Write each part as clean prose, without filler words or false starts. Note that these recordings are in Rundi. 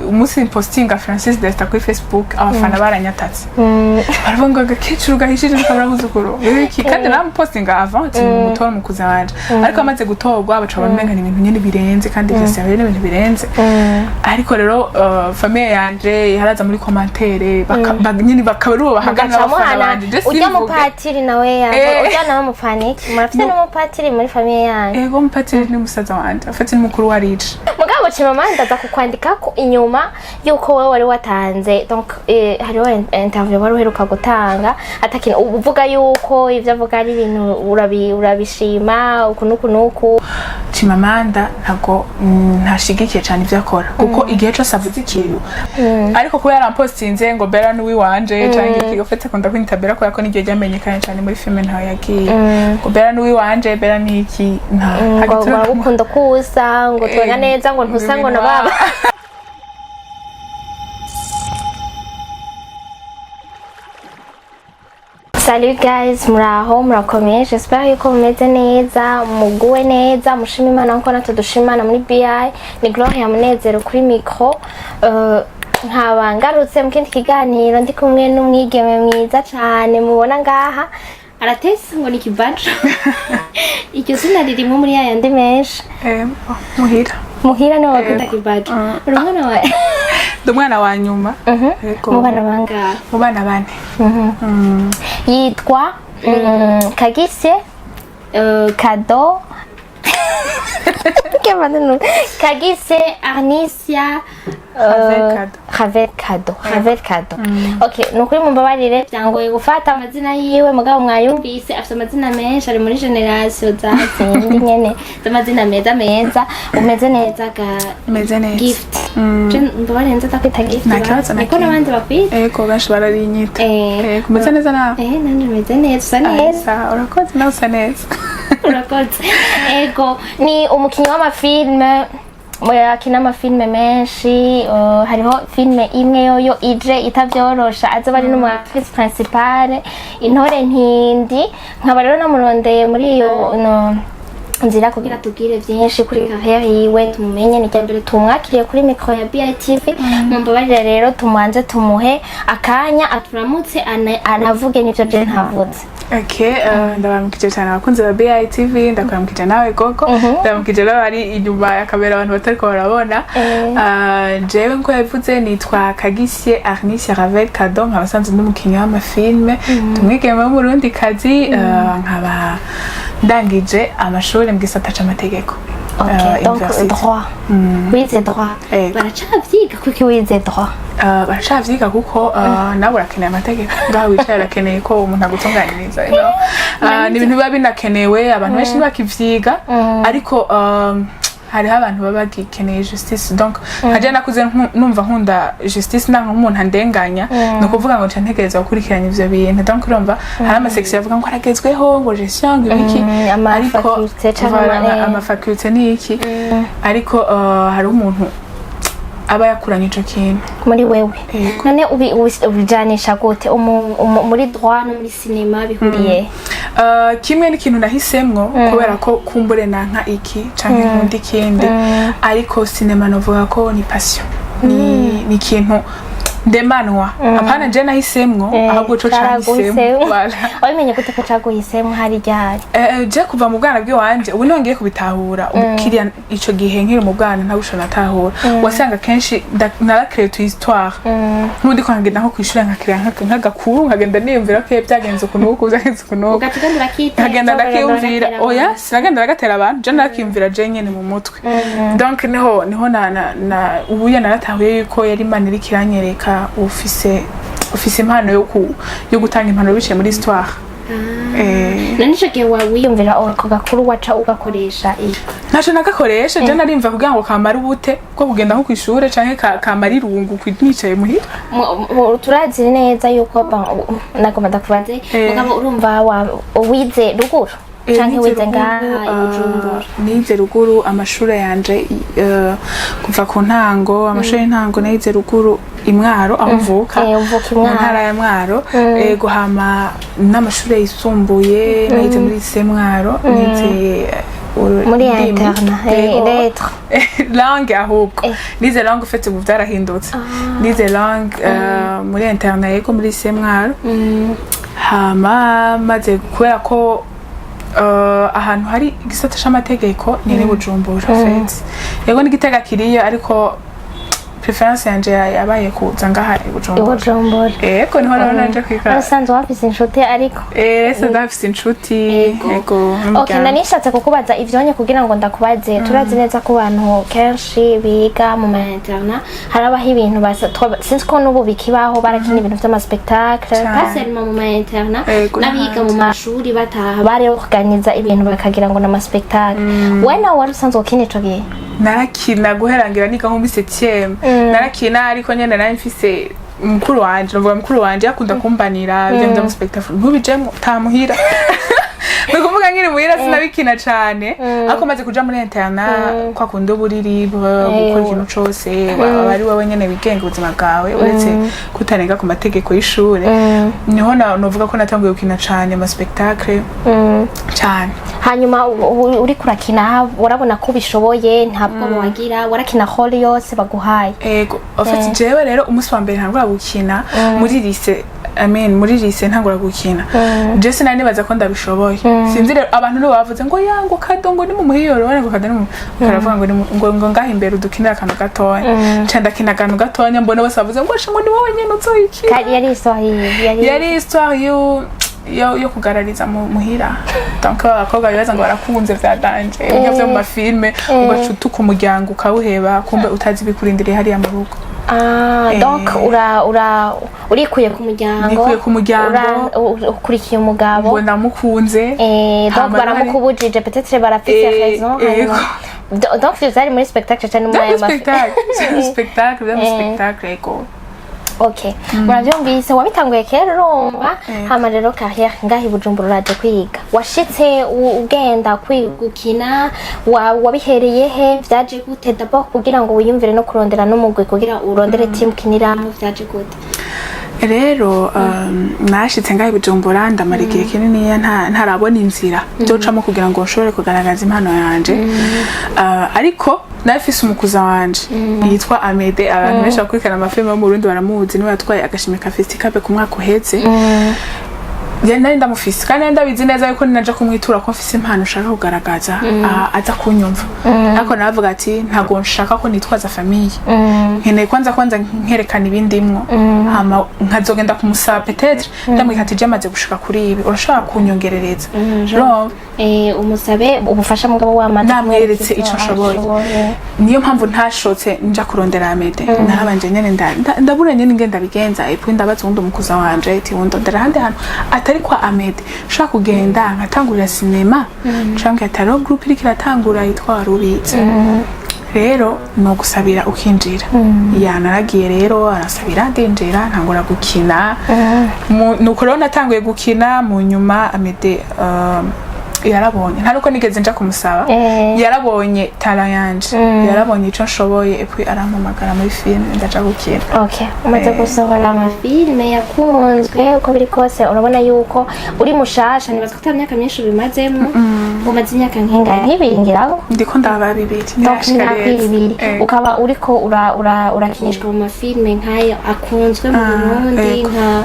Umunsi postinga Francis Destin kuri Facebook, abafana baranyatatse, baravuga ngo agakecuru gahishije kabura iki. Kandi namupostinga avant ati mutora mukuze wanje, ariko amaze gutorwa baca bamenga ni ibintu nyene birenze, kandi vyose yabaye n'ibintu birenze. Ariko rero famille yanje haraza muri commentaire nyene bakaba ari bo bahagana mugaca abafana muhana banje. Je urya simvuge. Mupatiri nawe urya nawe mupfaniki murafite n'umupatiri muri famille yanyu? Ego, mupatiri ni musaza wanje, afite ni mukuru wa Rich. Mugabo Chimamanda aza kukwandika ko inyuma yuko wowe wari watanze, donc hariho interview wari uheruka gutanga atakintu uvuga yuko ivyo avuga ari ibintu urabishima uku nuku nuku. Chimamanda ntabwo ntashigikiye cyane ibyo akora, kuko igihe cyose avuze ikintu, ariko kuba yarampostinze ngo Bella n'uwiwanje canke iki, ufite akunda kwita Bella kubera ko niryo ryamenyekanye cyane muri filime, ntawe yagiye ngo Bella n'uwiwanje, Bella n'iki, nta ngo hagitura- baragukunda kusa ngo twenga neza, ngo ntusa ngo na baba. Salut guys, muraho, murakomeye? J'espère yuko mumeze neza, muguwe neza, mushima Imana nkuko natwe dushima Imana muri BI. Ni Gloria Munezero kuri micro. Nkaba ngarutse mu kindi kiganiro, ndi kumwe n'umwigeme mwiza cane mubona ngaha. Aratese ngo ni Kibajo. Iryo zina ririmwo muri yayandi menshi. Muhira. Muhira niwe bakwita Kibajo. Uri umwana wa Ndi umwana wa nyuma. Yego. Mu bana bangahe? Mu bana bane. Yitwa Kagise Kado Kagise Arnisia Ravel Kado. Ravel Kado, Ravel Kado. Okay, nukuri mumbabarire byangoye gufata amazina yiwe, mugabo mwayumvise, afite amazina menshi, ari muri generation za zindi nyene z'amazina meza meza. Umeze neza ga? Meze neza. Gift. Je mbabarire, nza kwita Gift. Nta kibazo na niko kimwe. N'abandi bakwita. Ego, benshi bararinyita. Ego, umeze neza nawe? Nanje meze neza, usa neza. Sawa, urakoze, nawe usa neza. Urakoze. Ego, ni umukinnyi w'amafilme, akina amafilme menshi. Hariho filme imwe yoyo ije itavyorosha, azoba ari n'umu actrice principale, Intore Ntindi. Nkaba rero namurondeye muri iyo no, nzira kugira tubwire byinshi kuri carrière yiwe, tumumenye. Ni mbere tumwakiriye kuri micro ya BITV. Mumbabarire rero tumubanze tumuhe akanya aturamutse, anavuge n'ivyo je ntavuze. Okay, ndabaramukije cyane abakunzi ba BITV, ndakuramukije nawe Gogo, ndabaramukije n'abari inyuma ya kamera, abantu batariko barabona. Jewe nko yavuze nitwa Kagisye Arnicia Ravel Kado, nkaba nsanzwe ndi umukinnyi w'amafilme, ndi umwigeme w'umurundikazi, nkaba ndangije amashuri mu gisata c'amategeko. Ok, donc university. Droit. Wize droit. Ego. Baracavyiga? Kuki wize droit? Baracavyiga kuko nawe urakeneye amategeko, ngaho wicaye urakeneye ko umuntu agutunganiriza, you know? Ni ibintu biba binakenewe, abantu benshi ntibakivyiga, ariko hariho abantu baba bagikeneye justice. Donc nkaje nakuze numva nkunda justice, ndanka nk'umuntu andenganya, ni ukuvuga ngo nca ntegereza gukurikirana ivyo bintu. Donc urumva hari amasection avuga ngo aragezweho, ngo gestion, ngo ibiki, ama ariko faculté canke voilà, amafaculté ni iki, ariko hariho umuntu aba yakuranye ico kintu. Muri wewe. Yego. None ubijanisha gute muri droit no muri cinéma, bihuriye? Kimwe n'ikintu nahisemwo kubera ko kumbure nanka iki canke nkunda ikindi, ariko sinema novuga ko ni passion, ni ikintu ndemanwa, apana je nahisemwo, ahubwo co cahisemwo. Caraguhisemwo. Voilà. Wabimenye gute ko caguhisemwo? Hari ryari? Je kuva mu bwana bw'iwanje, ubu niho ngiye kubitahura. Ubu kiriya ico gihe nkiri mu bwana ntabusho natahura, wasanga kenshi narakreye tu histoire nk'ubu ko nkagenda nko kw'ishure nkakira nk'agakuru, nkagenda niyumvira ko byagenze uku n'uku, byagenze uku n'uku. Ugaca ugenda urakiteza? Nkagenda ndakiyumvira. Ugenda. Oya, sinagenda ndagatera abantu, je narakiyumvira je nyene mu mutwe. Donc niho na ubuye naratahuye yuko yari Imana iriko iranyereka ufise impano yo gutanga impanuro biciye muri histoire. None ico gihe wiyumvira ako gakuru, waca ugakoresha iki? Ntaco nagakoresha, je narimva kugira ngo kamara ubute bwo kugenda nko kw'ishure canke kamara irungu nicaye muhira. Turazi neza yuko nagomba ndakubaze, mugabo urumva wize ruguru canke Nize wize ruguru, ngaha i Bujumbura? Nize ruguru amashuri yanje, kuva ku ntango, amashuri y'intango nayize ruguru imwaro aho mvuka. Uvuka i Mu Mwaro. ntara ya Mwaro. Guhama n'amashuri yisumbuye nayize muri lycée Mwaro, nize Muri indimi. internat, Yego. lettre. Langue ahubwo. Nize langue, ufite ubu byarahindutse, nize langue muri internat, yego, muri lycée Mwaro. Hama maze kubera ko ahantu hari igisata c'amategeko ni Bujumbura en fait, yego, n'Igitega kiriyo, ariko préférence yanje yabaye kuza ngaha i Bujumbura. Bujumbura. Yego, niho rero nanje kwiga. Usanzwe wafise inshuti ariko? Eh, ndafise inshuti, yego, Okay. n'umuryango. Nari nishatse kukubaza ivyonye kugira ngo ndakubaze. Turazi neza ko abantu kenshi biga mu ma internat harabaho ibintu sinzi ko n'ubu bikibaho, barakina ibintu vy'ama spectacle. Cane. Pas seulement mu ma internat, n'abiga mu mashuri bataha bareorganiza ibintu bakagira ngo n'ama spectacle. We nawe wari usanzwe ukina ico gihe? Narakina guhera ngira niga nko muri septième, narakina, ariko nyene nari mfise mukuru wanje, navuga mukuru wanje yakunda kumbanira ibyo byo mu spectacle, ntubijemwo tamuhira. Ni ukuvuga nkiri muhira sinabikina cane, ariko maze kuja muri internat, kwa kundi uba uri libre gukora ikintu cose, waba ari wowe nyene wigenga ubuzima bwawe, uretse kutarenga ku mategeko y'ishure, niho novuga ko natanguye gukina cane ama spectacle cane. Hanyuma uriko urakina, urabona ko ubishoboye, ntabwo wagira warakina rôle yose baguhaye? Ego, en fait jewe rero umunsi wa mbere ntangura gukina muri lycée, I mean, muri lycée ntangura gukina, je sinari nibaza ko ndabishoboye. Sinzi rero, abantu nibo bavuze ngo ya, ngo Kado, ngo ni mu muhiyoro ngo Kado ni mu karavuga ngo ni ngo ngaha imbere udukinira akantu gatonya. Nca ndakina akantu gatonya, mbona bose bavuze ngo ngo ni wowe nyene uzoyikina. Yari histoire yari? Yari histoire yo kugarariza muhira. Donc abakobwa bibaza ngo barakunze vya danger, ibyo vyo mu mafilme, ugaca utuka umuryango ukawuheba, kumbe utazi ibikurindiriye hariya mu rugo. Ah, donc ura ura urikuye ku muryango. Nikuye ku muryango. Ukurikiye umugabo. Ngo ndamukunze. Donc Hama baramukubujije, peut-être barafise raison. Yego. Hanyuma donc ivyo vyari muri spectacle cyane muri Byari ayo mafi? Spectacle, byari spectacle, byari spectacle, yego. Okay, muravyumvise, wabitanguye kera urumva. Yego. Hama rero carrière ngaha i Bujumbura, uraje kwiga, washitse ugenda kwiga gukina, wabihereye he? Vyaje gute d'abord kugira ngo wiyumvire no kurondera n'umugwi, kugira urondere team ukiniramo, vyaje gute? Rero nashitse ngaho i Bujumbura, ndamara igihe kininiya ntarabona inzira byocamo kugira ngo nshobore kugaragaza impano yanje. Ariko narifise umukuza wanje yitwa Amede, abantu benshi bakurikirana amafilime yo mu Burundi baramuzi, niwe yatwaye agashimwe ka Festicab ku mwaka uheze. Nari ndamufise kandi nari ndabizi neza yuko ninaja kumwitura ko mfise impano nshaka kugaragaza, aza kunyumva. Ariko naravuga ati ntabwo nshaka ko nitwaza famille, nkeneye kwanza nkerekana ibindimwo, hama nkazogenda kumusaba, peut-être ndamwika ati je maze gushika kuri ibi, urashobora kunyongerereza? Urumva? Umusabe ubufasha mugabo wamaze Namweretse kumwereka ico ivyo nshoboye. ashoboye. Niyo mpamvu ntashotse nja kurondera Amede, narabanje nyene ndabura nyene ingene ndabigenza, et puis ndabaza uwundi umukuza wanje ati wundondera ahandi hantu atari kwa Amede nshobora kugenda nkatangurira sinema, canke ati hariho groupe iriko iratangura yitwa Warubizi, rero ni ugusabira ukinjira. Ya, naragiye rero, arasabira, ndinjira, ntangura gukina. Nuko rero natanguye gukina. Mu nyuma Amede yarabonye, nta nuko nigeze nja kumusaba, yarabonye talent yanje, yarabonye ico nshoboye, et puis arampamagara muri filime, ndaja gukina. Okay, umaze gusohora amafilme yakunzwe, uko biri kose urabona yuko uri mushasha, nibaza ko ata myaka myinshi ubimazemo. Umaze imyaka nk'ingana, nk'ibiri ngiraho? Ndiko ndaba 2. Donc ntirashika imyaka neza. 2. Ukaba uriko urakinishwa mu mafilme nk'ayo akunzwe mu Burundi, nka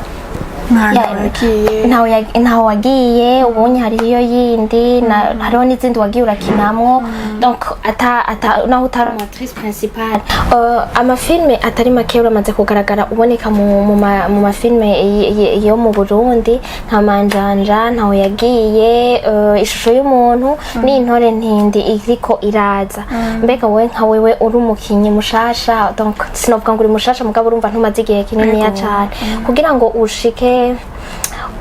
Mwana Ya, wagiye. Ntaho wagiye, ubonye hariho iyo yindi hariho n'izindi wagiye urakinamwo, donc ata naho utari umu actrice principale, amafilme atari make uramaze kugaragara, uboneka mu mafilme yo mu Burundi, nka Manjanja, Ntaho yagiye, Ishusho y'umuntu n'Intore ntindi iriko iraza. Mbega wowe nka wewe uri umukinyi mushasha, donc sinovuga ngo uri mushasha, mugabo urumva ntumaze igihe kininiya cane kugira ngo ushike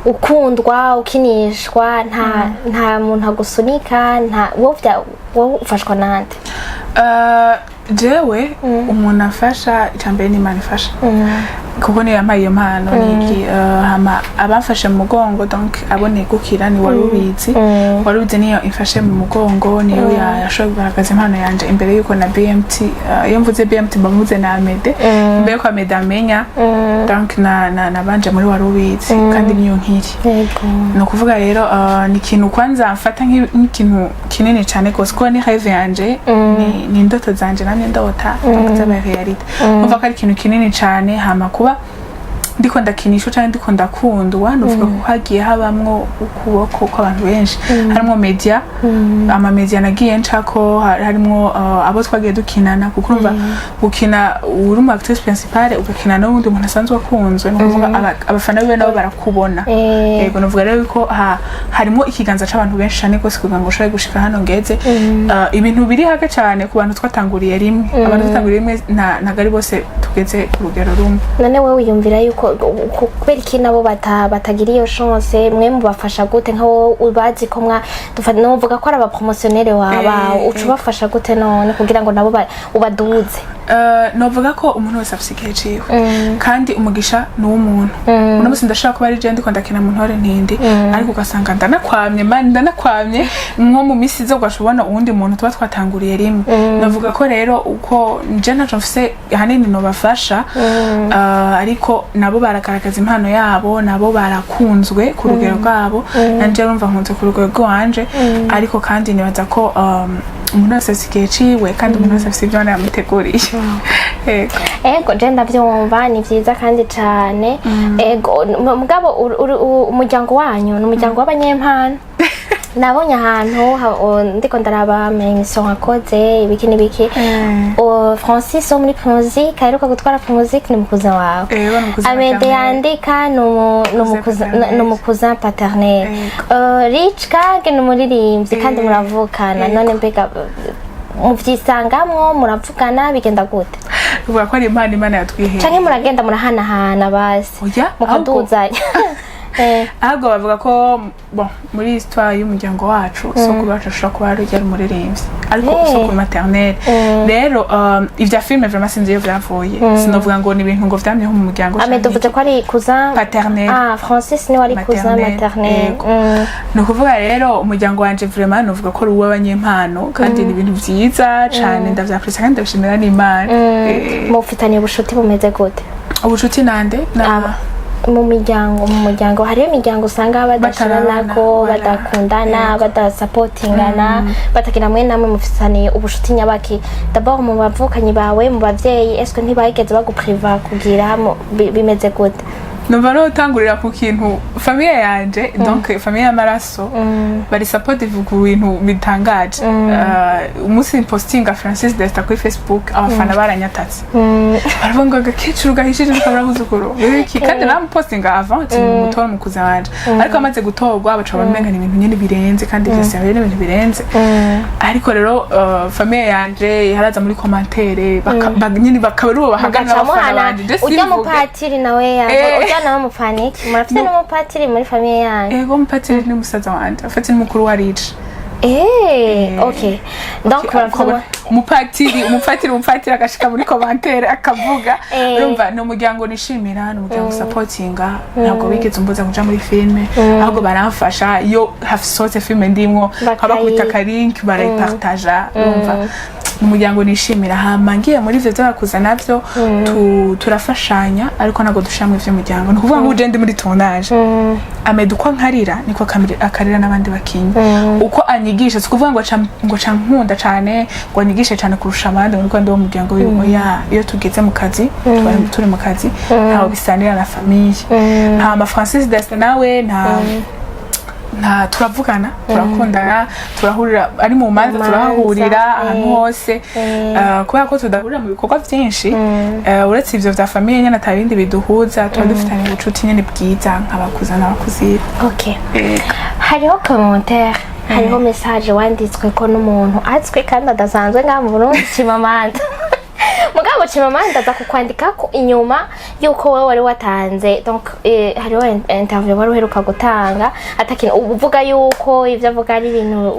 ukundwa, ukinishwa, nta muntu agusunika, nta wowe ufashwa nande? Jewe umuntu afasha, icambere ni Imana ifasha, kuko niyo yampaye iyo mpano niki. Hama abamfashe mu mugongo, donc abo negukira, ni Warubizi. Warubizi niyo imfashe mu mugongo, niyo yashoboye kugaragaza impano yanje imbere yuko na BMT, iyo mvuze BMT mba mvuze na Amede, imbere yuko Amede amenya, donc na nabanje muri Warubizi, kandi niyo nkiri. Ni ukuvuga rero ni ikintu kwanza mfata nk'ikintu kinini cyane rwose, kuko ni rêve yanje, ni indoto zanje namye ndota, donc zabaye réalité. Umva ko ari ikintu kinini cyane. Hama kuba ndiko ndakinisha cyangwa ndiko ndakundwa, nuvuga ko hagiye habamwo ukuboko kw'abantu benshi, harimwo media, ama media nagiye ncako, harimwo abo twagiye dukinana, kuko urumva gukina uri umu actrice principale, ugakina n'uwundi muntu asanzwe akunzwe, ni ukuvuga abafana biwe nabo barakubona. Yego, nuvuga rero ko harimo ikiganza c'abantu benshi cyane rwose kugira ngo ushobore gushika hano ngeze. Ibintu biri hake cyane ku bantu twatanguriye rimwe. Abantu twatanguriye rimwe ntago ari bose tugeze ku rugero rumwe. None wowe wiyumvira yuko kubera iki nabo batagira iyo chance? Mwe mubafasha gute, nka wowe ubazi ko mwa novuga ko ari aba promotionnaire wawe, uca ubafasha gute none kugira ngo nabo ubaduze? Novuga ko umuntu wese afise igihe ciwe, kandi umugisha ni uw'umuntu. Uno munsi ndashobora kuba ari je ndiko ndakina mu Ntore Ntindi, ariko ugasanga ndanakwamye, man, ndanakwamye nko mu misi iza ugaca ubona uwundi muntu tuba twatanguriye rimwe. Navuga ko rero uko nje ntaco mfise ahanini nobafasha, ariko nabo baragaragaza impano yabo, nabo barakunzwe ku rugero rwabo, nanje urumva nkunze ku rugero rwanje. Ariko kandi nibaza ko umuntu wese afise igihe ciwe, kandi umuntu wese afise ivyo Imana yamuteguriye. Yego. Ego, je ndavyumva, ni vyiza kandi cane. Ego, mugabo umuryango wanyu ni umuryango w'abanyempano. Nabonye ahantu ndiko ndaraba émission wakoze, ibiki n'ibiki. Francis wo muri Primusic aheruka gutwara Primusic ni mukuza wawe? Ego, ni umukuza Amede maternel. yandika ni Cousin ni umucousin paternel. Rich Kage ni umuririmbyi kandi muravukana. None mbega muvyisangamwo, muravugana, bigenda gute? Bivuga ko ari impano Imana yatwiheye. Canke muragenda murahanahana basi? Oya, mukaduzanya. Ahubwo bavuga ko, bon, muri histoire y'umuryango wacu, sokuru wacu ashobora kuba yari umuririmbyi, ariko sokuru maternel. Rero ivya filme vraiment sinzi iyo vyavuye, sinovuga ngo ni ibintu ngo vyamyeho mu muryango Ame canke tuvuze ko ari cousin paternel. Ah, Francis niwe ari cousin Maternel, maternel. yego. Ni ukuvuga rero umuryango wanje vraiment novuga ko ari uw'abanyempano, kandi ni ibintu vyiza cane, ndavyapresa kandi ndabishimira n'Imana. Mufitaniye ubushuti bumeze gute? Ubucuti nande na Mu miryango hariyo imiryango usanga badashiranako, Batarabana, badakundana, badasapotingana, batagira. Mwe namwe mufitaniye ubushuti nyabaki? D'abord mu bavukanyi bawe, mu bavyeyi, est-ce que ntibageze bagupriva kugira bimeze gute? Numva no gutangurira ku kintu famille yanje, donc famille y'amaraso, bari supportive ku bintu bitangaje. Umunsi postinga Francis Desta kuri Facebook, abafana baranyatatse, baravuga ngo agakecuru gahishije kabura iki, kandi namupostinga avant ati mutora umukuzi wanje, ariko amaze gutorwa baca bamenga ni ibintu nyene birenze, kandi vyose ni ibintu birenze. Ariko rero famille yanje haraza muri commentaire nyene bakaba ari bo bahangana mugaca n'abafana muhana banje. Je urya simvuge. Mupatiri nawe urya nawe mupfaniki, murafite n'umupatiri muri famille yanyu? Ego, umupatiri ni musaza wanje, afite ni mukuru wa Rich. Ok, donc murafite Umupatiri agashika muri commentaire akavuga. Urumva ni umuryango nishimira, ni umuryango supportinga. Ntabwo bigeze umbuza kuja muri filme, ahubwo baramfasha. Iyo hasohotse filme ndimwo, nkabakubita akalink barayipartaja. Urumva ni umuryango nishimira. Hama ngiye muri ivyo vy'abakuza navyo, turafashanya, ariko ntabwo dushira mu ivy'umuryango. Ni ukuvuga ngo uje ndi muri tournage, Amede uko nkarira niko akarira n'abandi bakinyi. Uko anyigisha, si ukuvuga ngo ca nkunda cane, ngo anyigishe cane kurusha abandi, ngo ndi wo muryango wiwe. Oya, iyo tugeze mu kazi tuba turi mu kazi, ntaho bisanira na famille. Hama Francis Destin nawe nta turavugana, turakundana, turahurira ari mu manza, Manza, turahahurira ahantu hose. Kubera ko tudahurira mu bikorwa byinshi, uretse ivyo vya famille nyene, ata bindi biduhuza, tuba dufitanye ubucuti nyene bwiza nk'abakuza n'abakuzira. Ok, hariho commentaire, hariho message wanditswe ko n'umuntu azwi kandi adasanzwe ngaha mu Burundi, Chimamanda. Mugabo Chimamanda aza kukwandika ko inyuma yuko wowe wari watanze, donc hariho interview wari uheruka gutanga atakintu uvuga yuko ivyo avuga ari ibintu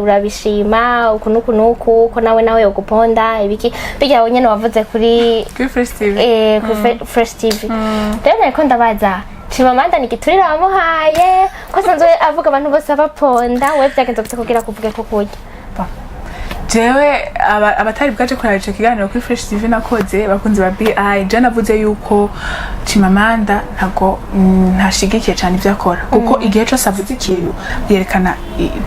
urabishima uku nuku nuku, ko nawe yoguponda ibiki bijya nyene wavuze kuri kuri Fresh TV. Kuri Fresh TV. Rero nariko ndabaza, Chimamanda ni giturire wamuhaye, ko asanzwe avuga abantu bose abaponda? We vyagenze gute kugira kuvuge ko kurya? Bon. Jewe abatari bwaje kuraba ico kiganiro kuri Fresh TV nakoze, bakunzi ba BI, je navuze yuko Chimamanda ntago ntashigikiye cyane ivyo akora, kuko igihe cose avuze ikintu yerekana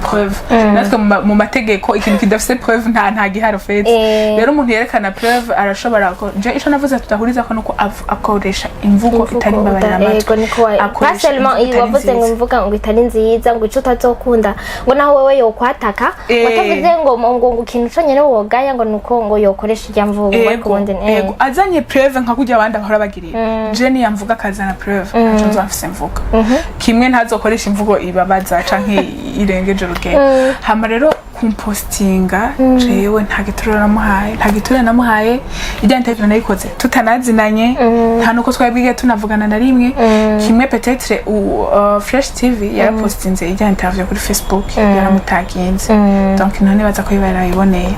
preuve. Natwe mu mategeko ikintu kidafise preuve nta giharo fete. Rero umuntu yerekana preuve arashobora ko je ico navuze tudahuriza ko nuko akoresha imvugo itari imbabarira amatwi. Ego, niko Akoresha pas seulement imvugo itari wavuze ngo nziza. imvuga ngo itari nziza, ngo ico utazokunda, ngo naho wewe yokwataka, watavuze ngo ikintu conyene wogaya ngo nuko ngo yokoresha irya mvugo, ariko ubundi Ego, azanye preuve nka kurya abandi bahora bagirira, je niyamvuga akazana preuve, ntaco nzoba mfise mvuga. Kimwe, ntazokoresha imvugo ibabaza canke irengeje urugero. Hama rero kumpostinga, jewe nta giturire namuhaye, nta giturire namuhaye. Ijya interview nayikoze tutanazinanye, nta nuko twari bwige tunavugana na rimwe. Kimwe peut-être Fresh TV yarapostinze ijya interview kuri Facebook, yaramutaginze, donc none baza ko biba yarayiboneye.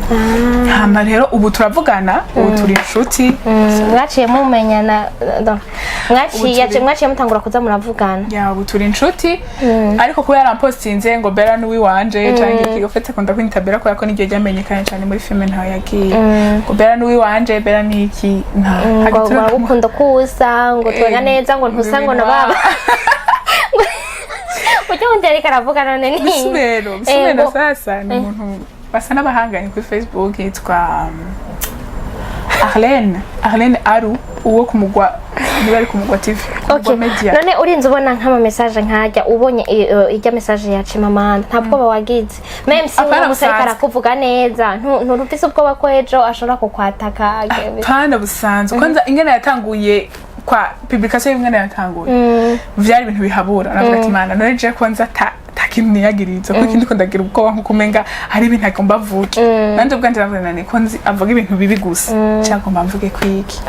Hama rero ubu turavugana, ubu turi inshuti. Mwaciye mumenyana donc Ubu mwaciye mutangura kuza muravugana. Ya, ubu turi inshuti, ariko kuba yarampostinze ngo Bella n'uwiwanje canke iki, ufite akunda kwita Bella kubera ko niryo ryamenyekanye cane muri filime, ntawe yagiye ngo Bella n'uwiwanje, Bella n'iki, nta ngo giturire. baragukunda kusa ngo twenga neza, ngo ntusa ngo na baba ujya wundi ariko aravuga none ni Bisubero Bisubero. Sasa ni umuntu basa n'abahanganye kuri Facebook yitwa Arlene Aru, uwo kumugwa niba ari kumugwa TV, kumugwa media. None urinze ubona nk'ama message nkajya ubonye ijya message ya Chimamanda, nta bwoba wagize, même si Apana, uwo musi ariko busanzwe. arakuvuga neza, nturufise ubwoba ko ejo ashobora kukwataka? Pana, busanzwe. Kwanza ingene yatanguye kwa publication, y'ingene yatanguye vyari ibintu bihabura. Navuga ati: "Mana, none je kwanza ta kintu niyagiriza kuko ikindi ko ndagira ubwoba nkuko umenga hari ibintu agomba avuge." Nanje ubwanje navuga nani ko nzi avuga ibintu bibi gusa, cyagomba mvuge kwiki?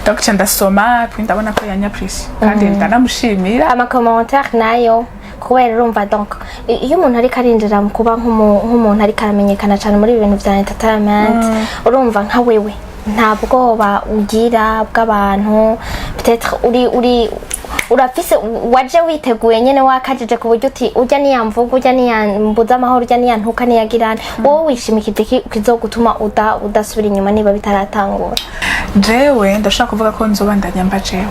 Donc ca ndasoma, puis ndabona ko yanyapprécie kandi ndanamushimira. Ama commentaire nayo, kubera urumva donc iyo umuntu ariko arinjira mu kuba nk'umuntu ariko aramenyekana cyane muri ibi bintu vya entertainment, urumva nka wewe nta bwoba ugira bw'abantu? Peut-être uri urafise waje witeguye nyene, wakajije ku buryo uti urya niyamvuga, urya niyambuza amahoro, urya niyantuka, niyagirane, wowe wishimikije iki kizogutuma udasubira inyuma niba bitaratangura? Jewe ndashaka kuvuga ko nzobandanya mba jewe.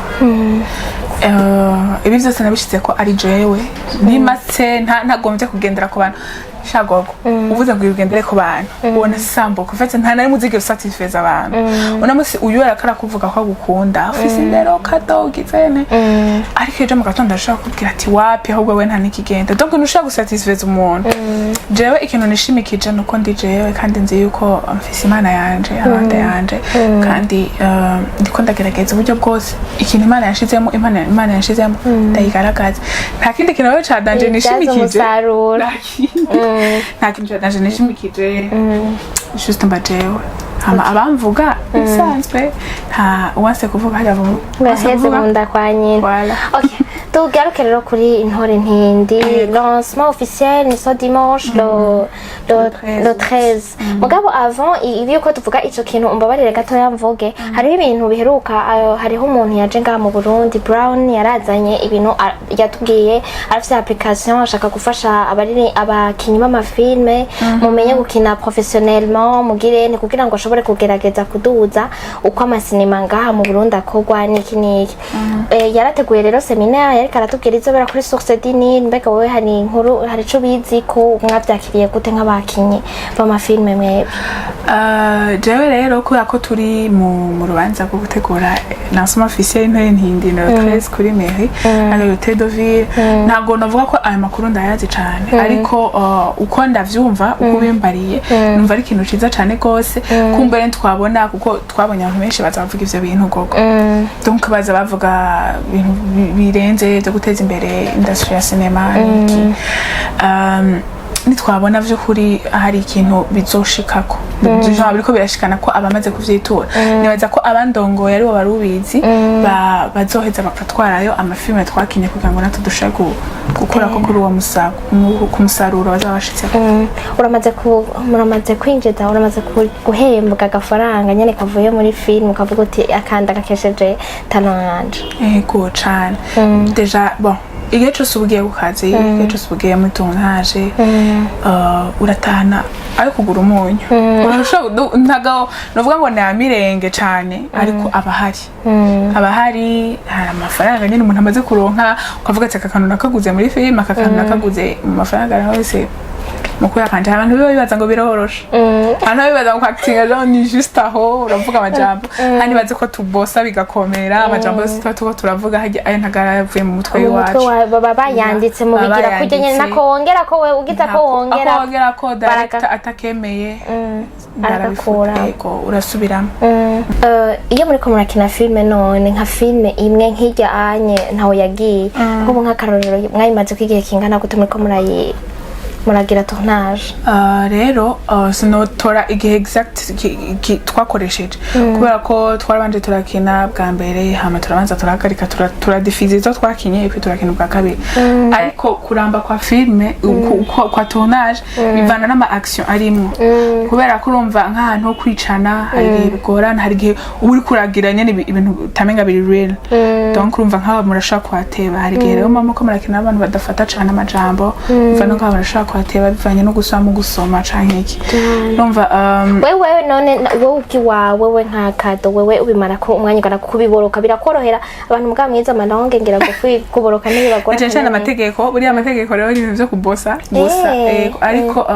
Ibi byose nabishize ko ari jewe nimatse, ntagombye kugendera ku bantu. Shagogo uvuze ngo ugendere ku bantu, ubona sambuka ufite nta nari muzigera usatisfeza abantu. Uno musi uyu arakara kuvuga ko agukunda, ufise indero kado ugizene, ariko ejo mu gatondo arashobora kukubwira ati: "Wapi, ahubwo we nta n'ikigenda." Donc ntushobora gusatisfeza umuntu. Jewe ikintu nishimikije nuko ndi jewe, kandi nzi yuko mfise Imana yanje abandi yanje, kandi ndiko ndagerageza uburyo bwose ikintu Imana yashizemo, Imana yashizemo ndayigaragaza. Nta kindi kintu rero ca danger Ibyaza nishimikije. umusaruro. Nta kindi, nta kintu ca danger nishimikije, juste mba jewe. Hama abamvuga bisanzwe, nta uwanse kuvuga hariya uwanse Gaheze kuvuga. mu nda kwa nyina. Voilà. Ok, tugaruke rero kuri Intore Ntindi. Lancement officiel ni ce dimanche le 13. Le 13. Mugabo avant ibi yuko tuvuga ico kintu, umbabarire gatoya mvuge, hariho ibintu biheruka, hariho umuntu yaje ngaha mu Burundi, Brown, yarazanye ibintu, yatubwiye arafise application ashaka gufasha abariri abakinyi b'amafilme mumenye gukina professionnellement, mugire ni kugira ngo ashobore kugerageza kuduza uko amasinema ngaha mu Burundi akorwa n'iki n'iki. Yarateguye rero séminaire, yariko aratubwira izobera kuri Source du Nil. Mbega wowe hari inkuru, hari ico ubizi ko mwavyakiriye gute nk'abakinyi b'amafilme mwebwe? Jewe rero kubera ko turi mu rubanza rwo gutegura lancement officiel Intore Ntindi le 13 kuri mairie à l'hôtel de ville, ntabwo navuga ko ayo makuru ndayazi cane, ariko uko ndavyumva, uko ubimbariye, numva ari ikintu ciza cane gose. Kumbere twabona kuko twabonye abantu benshi baza bavuga ivyo bintu gogo, donc baza bavuga ibintu birenze byo guteza imbere industry ya cinema n'iki. Nitwabona vy'ukuri hari ikintu bizoshikako, genre biriko birashikana ko abamaze kuvyitura, nibaza ko abandongoye aribo barubizi, bazoheza bakatwarayo amafilme twakinye kugira ngo natwe dushobore gukora ko kuri uwo ku musaruro bazaba bashitseko. Muramaze kwinjiza, uramaze guhembwa agafaranga nyene kavuye muri film ukavuga uti akanda gakesheje talent yanje? Ego cane. Déjà bon. Igihe cyose uba ugiye ku kazi, igihe cyose uba ugiye muri tournage, uratahana ayo kugura umunyu. Ntago nuvuga ngo ni amirenge cane, ariko aba ahari, aba ahari. Hari amafaranga nyine umuntu amaze kuronka, ukavuga ati: "Aka kantu nakaguze muri filime, aka kantu nakaguze mu mafaranga." Nawe wese mu kuyakanja, abantu biba bibaza ngo biroroshe, abantu bibaza ngo kwactinga genre ni juste aho uravuga amajambo, kandi bazi ko tubosa bigakomera. Amajambo yose tuba tuko turavuga harya, ayo ntagara yavuye mu mutwe Mu mutwe w'iwacu. Baba bayanditse mu Baba bigira kurya nyene. bayanditse. Nako wongera ko we ugize ko wongera. Ako wongera ko director atakemeye, Aragakura. Yego, urasubiramo. Iyo muriko murakina filime, none nka filime imwe nk'irya anye ntawe yagiye, nk'ubu nk'akarorero, mwayimaze ko igihe kingana gute muriko muragira tournage? Rero sinotora igihe exact twakoresheje, kubera ko twarabanje turakina bwa mbere, hama turabanza turahagarika, turadifiza izo twakinye, ipi turakina ubwa kabiri. Ariko kuramba kwa filme, kwa tournage, bivana n'ama action arimwo, kubera ko urumva nk'ahantu ho kwicana hari igihe bigorana, hari igihe uba uriko uragira nyene ibintu utamenga biri real. Donc urumva nk'aba murashobora kuhateba. Hari igihe rero mama ko murakina abantu badafata cane amajambo, biva no nk'aba murashobora kuhateba bivanye no gusoma, mu gusoma canke iki, urumva Wewe none wowe ubwiwawe, we nka Kado, wewe ubimara ko umwanya ugana kubiboroka birakorohera? Abantu mugabo mwiza amalonge ngira ngo kuboroka ntibibagora. Cyane cyane amategeko, buriya amategeko rero ni ibintu vyo kubosa gusa. Yego, ariko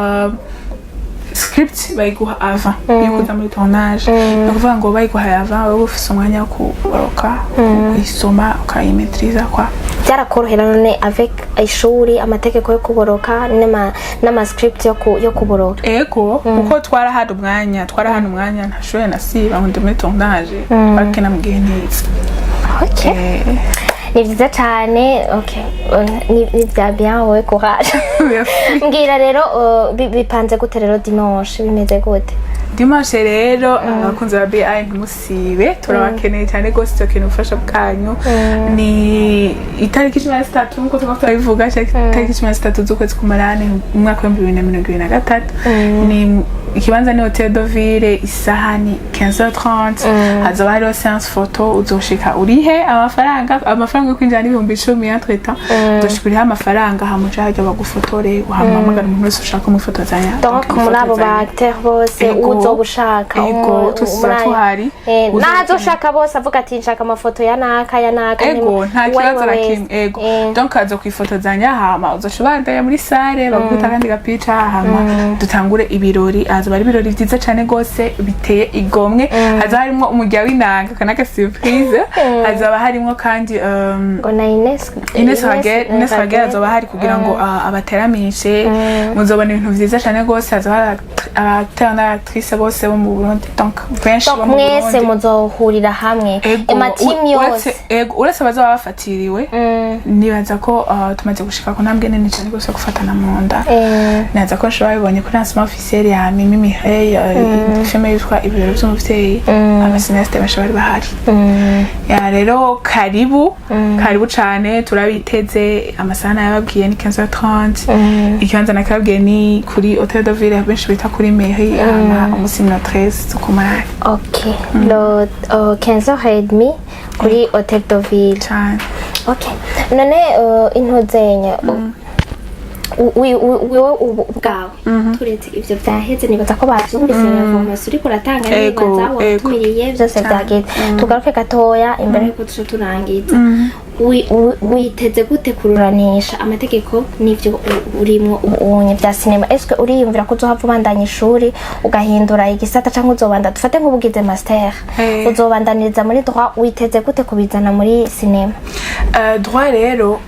script bayiguha avant yo kuza muri tournage. Ni ukuvuga ngo bayiguhaye avant, wowe ufise umwanya wo kuboroka, kuyisoma, ukayimaîtriza kwa. Byarakorohera none avec ishuri, amategeko yo kuboroka n'ama script yo kuboroka? Ego, kuko twarahana umwanya, ntashoboye nasiba ngo ndi muri tournage, bakina mu gihe ntize. Okay. Ni byiza cyane. Okay, ni bya bien. Wowe courage. Merci. Mbwira rero, bipanze gute rero? Dimanche bimeze gute? Dimanche rero, abakunzi ba BI ntimusibe, turabakeneye cyane rwose, turakeneye ubufasha bwanyu. Ni itariki 13, nk'uko turiko turabivuga, itariki 13 z'ukwezi k'umunani mu mwaka w'2023. Ni ikibanza ni Hotel de Ville, isaha ni 15h30. Hazoba hariho séance photo. Uzoshika urihe amafaranga yo kwinjira ni 10,000. Entre-temps uzoshika urihe amafaranga, hama uje harya bagufotore, uhamagara umuntu wese ushaka kumwifotozanya. Donc muri abo ba acteur bose uzoba ushaka Ego, twese tuba tuhari. N'aho azoshaka bose, avuga ati: "Nshaka amafoto ya naka, ya naka." Ego, nta uwo ari kibazo we na wese. kimwe. Ego. Donc aza kwifotozanya, hama uzoca ubandanya muri salle bagukubita akandi gapica, hama dutangure ibirori. Hazoba ari ibirori vyiza cane gose biteye igomwe. Hazoba harimwo umurya w'inanga, aka n'aka surprise. Hazoba harimwo kandi ngo na Ines. Ines Raguel. Ines Raguel azoba hari kugira ngo abateramishe. Muzobona ibintu vyiza cane gose. Hazoba hari aba acteur n'aba actrice bose bo mu Burundi, donc benshi Donc bo mu mwese Burundi. muzohurira hamwe? Ego, Amatimu yose? Ego, uretse abazoba bafatiriwe. Nibaza ko tumaze gushika ku ntambwe nini cyane rwose yo gufatana mu nda. Nibaza ko nshobora babibonye kuri lancement officiel ya Mimi Mireille, filime yitwa Ibirori by'umuvyeyi, aba cinéastes benshi bari bahari. Ya rero karibu, karibu cane, turabiteze. Amasaha nayababwiye ni 15h30, ikibanza nakababwiye ni kuri Hotel de Ville, benshi bita kuri mairie, hama umunsi ni 13 z'ukumunani. Ok, le 15h30 kuri Hotel de Ville. Cane. Ok, none intuzenya wewe ubu ubwawe, turetse ivyo vyaheze, nibaza ko bavyumvise information uriko uratanga, nibaza watumiriye vyose vyageze. Tugaruke gatoya imbere yuko tuca turangiza. Witeze gute kururanisha amategeko n'ivyo urimwo ubunye vya sinema? Eske uriyumvira ko uzohava ubandanya ishuri ugahindura igisata, canke uzobanda, dufate nk'ubugize master, uzobandaniriza muri droit? Witeze gute kubizana muri sinema? Droit rero,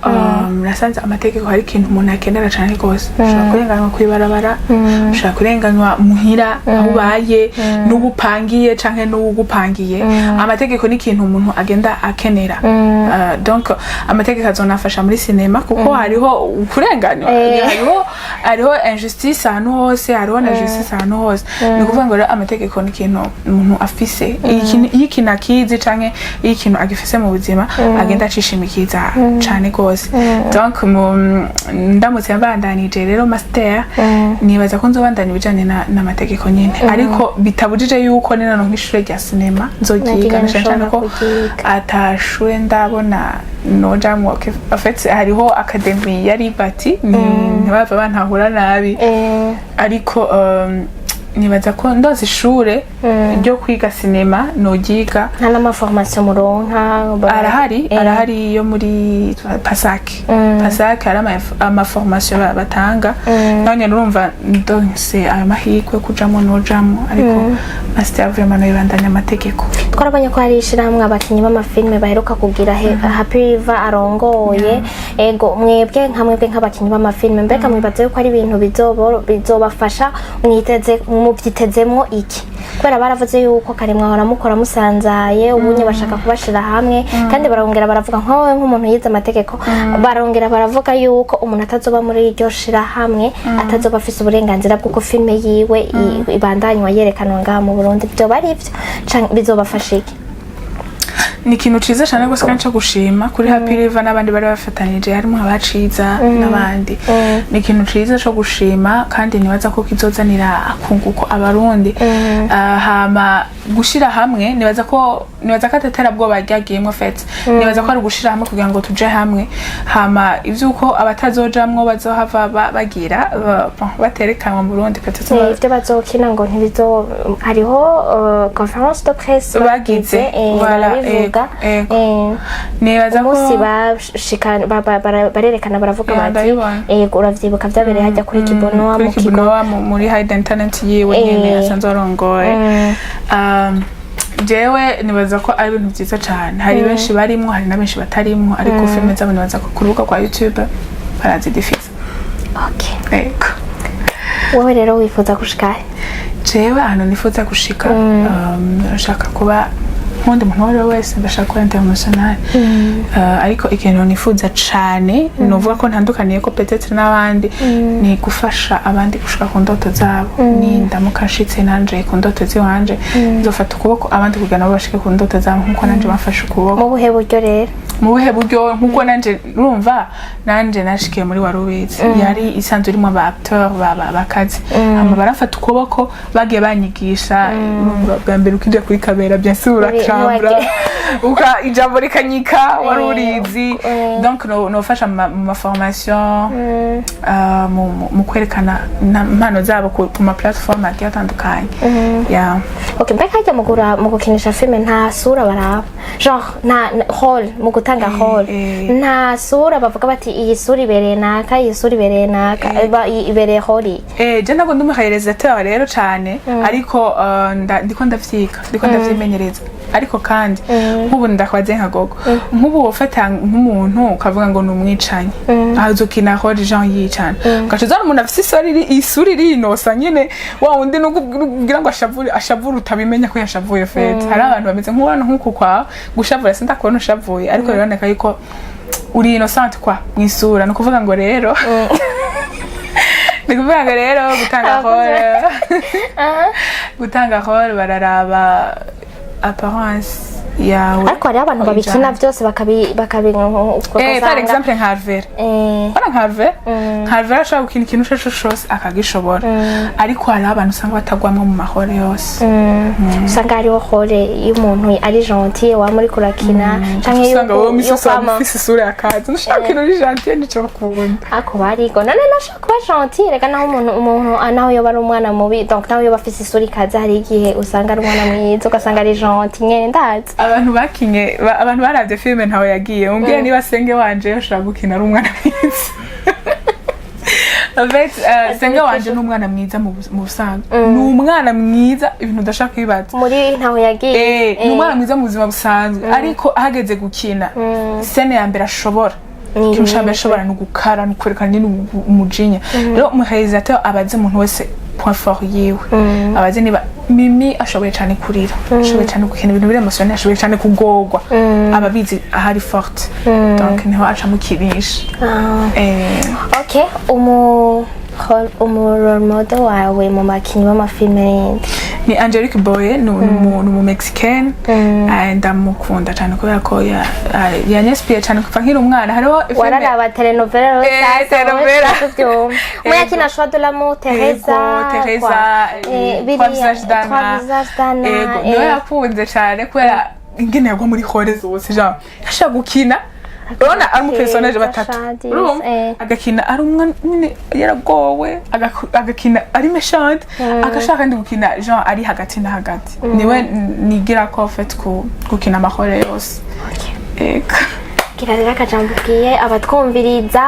nasanze amategeko hari ikintu umuntu akenera cyane rwose. Ushobora kurenganywa kw'ibarabara, ushobora kurenganywa muhira aho ubaye n'uwo upangiye canke n'uwugupangiye. Amategeko ni ikintu umuntu agenda akenera. Donc amategeko azonafasha muri sinema, kuko hariho kurenganywa, hariho injustice ahantu hose, hariho na justice ahantu hose. Ni ukuvuga ngo rero amategeko ni ikintu umuntu afise. Iyo ikintu akizi canke iyo ikintu agifise mu buzima, agenda acishimikiza cane gose. Donc ndamutse mbandanije rero master, nibaza ko nzobandanya ibijanye n'amategeko nyene, ariko bitabujije yuko nino nk'ishure rya sinema nzoryiga, Naryo na cane cane ko nshobora kuryiga. atashure ndabona. Nojamwo. En fait, hariho academy ya Liberty, ntibava bantahura nabi, ariko nibaza ko ndoze ishure ryo kwiga sinema nogiga. Nta n'amaformation muronka? Arahari. Arahari yo muri PASAC. PASAC hari amaformation batanga. None urumva ndonse ayo mahirwe yo kujamwo, nojamwo, ariko master vraiment noyibandanya amategeko. Twarabonye ko hari ishyirahamwe abakinnyi b'amafilime baheruka kugira, Happy River arongoye. Ego, mwebwe nka mwebwe nk'abakinnyi b'amafilime, mbega mwibaza yuko ari ibintu bizobafasha? Mwiteze, mubyitezemwo iki? Kubera baravuze yuko kare mwahora mukora musanzaye, ubunye bashaka kubashira hamwe, kandi barongera baravuga, nkawe nk'umuntu yize amategeko, barongera baravuga yuko umuntu atazoba muri iryo shirahamwe atazoba afise uburenganzira bw'uko filime yiwe ibandanywa yerekanwa ngaha mu Burundi. Vyoba ari ivyo canke bizobafasha iki? Ni ikintu ciza cyane rwose kandi cyo gushima kuri Happy River n'abandi bari bafatanije, harimo abaciza n'abandi. Ni ikintu ciza cyo gushima kandi nibaza ko kizozanira akunguko Abarundi. Hama gushira hamwe, nibaza ko ataterabwoba ryagiyemwo. En fait, nibaza ko ari ugushira hamwe kugira ngo tuje hamwe. Hama ivyuko abatazojamwo bazohava bagira bon, baterekanwa mu Burundi peut-être. Ivyo bazokina ngo ntibizo, hariho conférence de presse Bagize, voilà, barabivuga. Ego, ego. Nibaza ko Umunsi bashika barerekana, baravuga Ya, bati ndabibona. Ego, uravyibuka, vyabereye hajya kuri Kibonoa kuri mu kigo. Kibonoa, muri Hidden Talent yiwe nyene asanzwe arongoye. Jewe nibaza ko ari ibintu vyiza cane. Hari benshi barimwo, hari na benshi batarimwo, ariko filime zabo nibaza ko ku rubuga rwa YouTube barazidifiza. Ego. Wowe rero wifuza gushika he? Jewe ahantu nifuza gushika, nshaka kuba nk'undi muntu uwo ari we wese, ndashaka kuba international. Ariko ikintu nifuza cane, novuga ko ntandukaniye ko peut-être n'abandi, ni gufasha abandi gushika ku ndoto zabo. Ni ndamuka nshitse nanje ku ndoto ziwanje, nzofata ukuboko abandi kugira nabo bashike ku ndoto zabo nkuko nanje bamfashe ukuboko. Mu buhe buryo rero? Mu buhe buryo? Nkuko nanje, urumva, nanje nashikiye muri Warubizi, yari isanzwe irimo aba acteur bakazi, hama baramfata ukuboko, bagiye banyigisha. Urumva, bwa mbere ukija kuri caméra, bien sûr uratrembla, uka ijambo rikanyika, wari urizi. Donc nofasha mu ma formation, mu kwerekana impano zabo ku ma platform agiye atandukanye, yeah. Okay, mbega harya mu gukinisha filime nta sura baraba, genre nta rôle, mu gutanga rôle, nta sura bavuga bati iyi sura ibereye naka, iyi sura ibereye naka, ibereye rôle iyi? Je ntabwo ndi umuréalisateur rero cane, ariko ndiko ndavyiga, ndiko ndavyimenyereza. Ariko kandi nk'ubu ndakwaze nka gogo, nk'ubu wofata nk'umuntu ukavuga ngo ni umwicanyi, azokina rôle Jean yicana, ugaca uzana umuntu afise isura iri inosa nyene, wa wundi nukubwira ngo ashavure, ashavure utabimenya ko yashavuye. En fait, hari abantu bameze nk'ubona nk'uku kwawe gushavura, sindakubona ushavuye, ariko biboneka yuko uri innocent kwa mw'isura. Ni ukuvuga ngo rero gutanga rôle bararaba apparence yawe. Ariko hariho abantu babikina Ijana. byose bakabi Par exemple nka Alvera. Bana nka Alvera, nka Alvera ashobora gukina ikintu ico arico cose akagishobora, ariko hariho abantu usanga batagwamwo mu marôle yose. Usanga hariho rôle y'umuntu ari gentil waba muri kurakina canke usanga wowe misi yo usanga kwama ufise isura yakaze, ntushaka ikintu uri gentil, nico bakunda. Ako barigo none nashaka kuba gentil reka, naho umuntu naho yoba ari umwana mubi, donc naho yoba afise isura ikaze, hari igihe usanga ari umwana mwiza, ugasanga ari gentil nyene, ndazi. Abantu bakinye abantu baravye filime Ntawe Yagiye, umbwire niba senge wanje yoshobora gukina ari umwana mwiza. En fait, senge wanje ni umwana mwiza mu busanzwe, ni umwana mwiza, ibintu udashaka kwibaza. Muri Ntaho Yagiye? Ni umwana mwiza mu buzima busanzwe, ariko ahageze gukina, scène ya mbere ashobora, Ni ikintu ca mbere ashobora ni ugukara, ni ukwerekana nyine umujinya. Rero umuréalisateur abazi umuntu wese point fort yiwe, abazi niba Mimi ashoboye cyane kurira, ashoboye cyane gukina ibintu biri émotionnel, ashoboye cyane kugorwa, aba abizi ahari forte, donc niho aca mukinisha. Okay, umu role model wawe mu bakinyi b'amafilme ninde? Ni Angelique Boye, ni umu Mexicaine. Ndamukunda cyane kubera ko yanyinspiriye cyane kuva nkiri umwana. Hariho Wararaba telenovela? Telenovela. Tuvyumva umuyakina Choix de l'amour, Teresa. Ego, Teresa, kwa. Trois Visages d'Anna. Trois Visages d'Anna. Ego, niwe yakunze cyane kubera ingene yagwa muri rôle zose, genre yashaka gukina. Urabona ari umupersonnage Keza batatu. Shadis, Urumva? Agakina ari umwana nyine yaragowe, agakina ari méchante, agashaka kandi gukina genre ari hagati na hagati. Niwe nigira ko en fait gukina amahoro yose. Ego. Gira rero akajambo ubwiye abatwumviriza.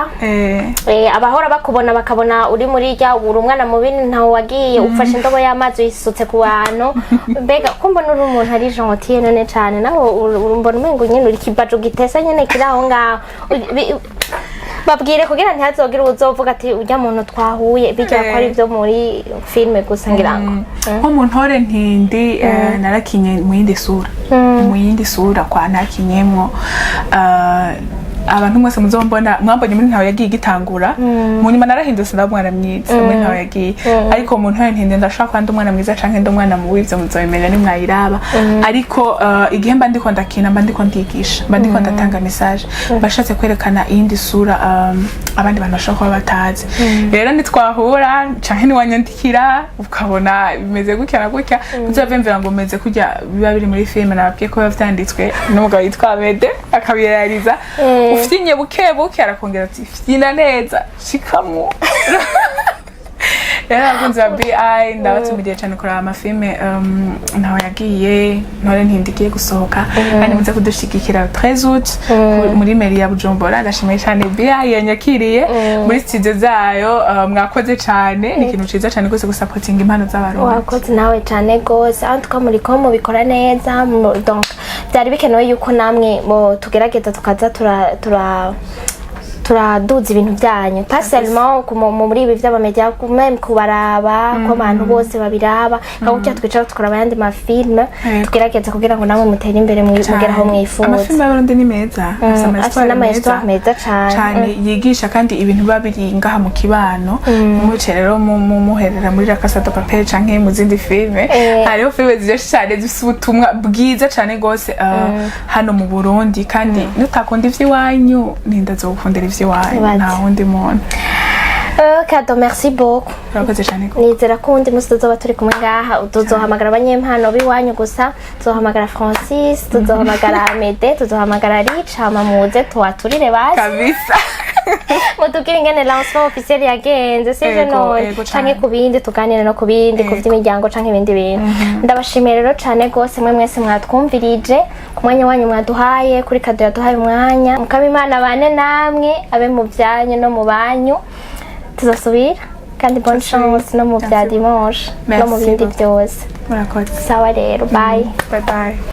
Abahora bakubona bakabona uri muri rya uri umwana mubi, ntawe wagiye ufashe indobo y'amazi uyisutse ku bantu. Mbega ko mbona uri umuntu ari gentil none cane, nawe mbona umengo nyene uri kibajo gitesa nyene kiri aho ngaho. Babwire kugira ntihazogire uzovuga ati urya muntu twahuye bijya ko ari byo muri filime gusa, ngira ngo. Nko mu Ntore Ntindi, narakinye mu yindi sura, mu yindi sura kwa nakinyemwo. Abantu mwese muzombona mwambonye muri Ntawe Yagiye igitangura, mu nyuma narahindutse ndaba umwana mwiza muri Ntawe Yagiye. Ariko mu Ntore Ntindi ndashobora kuba ndi umwana mwiza canke ndi umwana mubi, ivyo muzobimenya nimwayiraba. Ariko igihe mba ndiko ndakina, mba ndiko ndigisha, mba ndiko ndatanga message, bashatse kwerekana iyindi sura abandi bantu bashobora kuba batazi. Rero nitwahura canke niwanyandikira ukabona bimeze gutya na gutya, ntuzovemvera ngo meze kurya biba biri muri filime. Nababwiye ko biba vyanditswe n'umugabo yitwa Mede, akabirariza. Ufyinye buke buke, arakongera ati fyina neza, shikamwo. Rero abakunzi ba BI, ndabatumiriye cyane kuraba amafilme Ntawe Yagiye, Ntore Ntindi igiye gusohoka, kandi muze kudushigikira 13 août muri mairie ya Bujumbura. Ndashimiye cyane BI yanyakiriye muri studio zayo. Mwakoze cyane, ni ikintu ciza cyane rwose gusapotinga impano z'Abarundi. Wakoze nawe cyane gose. Aho tuka muri ko mubikora neza, donc byari bikenewe yuko namwe mu tugerageza tukaza tura turaduza ibintu byanyu, pas seulement muri ibi by'abamedia, même kubaraba ko abantu bose babiraba nka gutya, twicara tukaraba ayandi mafilme. Tugerageza kugira ngo namwe mutere imbere, mugere aho mwifuza. Amafilme y'Abarundi ni meza, afise afise ama n'ama-histoire meza cane. Cane yigisha, kandi ibintu biba biri ngaha mu kibano. Muce rero muherera muri La Casa de Papel canke mu zindi filme. Hariho filme ziryoshe cane zifise ubutumwa bwiza cane gose hano mu Burundi. Kandi nutakunda ivy'iwanyu, ninda zogukundira ivy'iwanyu? Ibaze. Nta wundi muntu. Kado, merci beaucoup. Urakoze cane gose. Nizera ko uwundi munsi tuzoba turi kumwe ngaha tuzohamagara abanyempano b'iwanyu gusa. Tuzohamagara Francis, tuzohamagara Mede, tuzohamagara Rich, hama muze tuwaturire basi. Kabisa. Mutubwire ingene lancement officiel yagenze, sivyo? Ego, None ego canke cane. ku bindi, tuganire no ku bindi, ku vy'imiryango canke ibindi bintu. Ndabashimiye rero cane gose mwe mwese mwatwumvirije ku mwanya wanyu mwaduhaye, kuri Kado yaduhaye umwanya. Mukama Imana bane namwe, abe mu byanyu no mu banyu. Tuzosubira kandi. Bonne chance no mu bya Merci. dimanche no mu Merci bindi beaucoup. byose. Murakoze. Sawa rero, bye. Bye bye.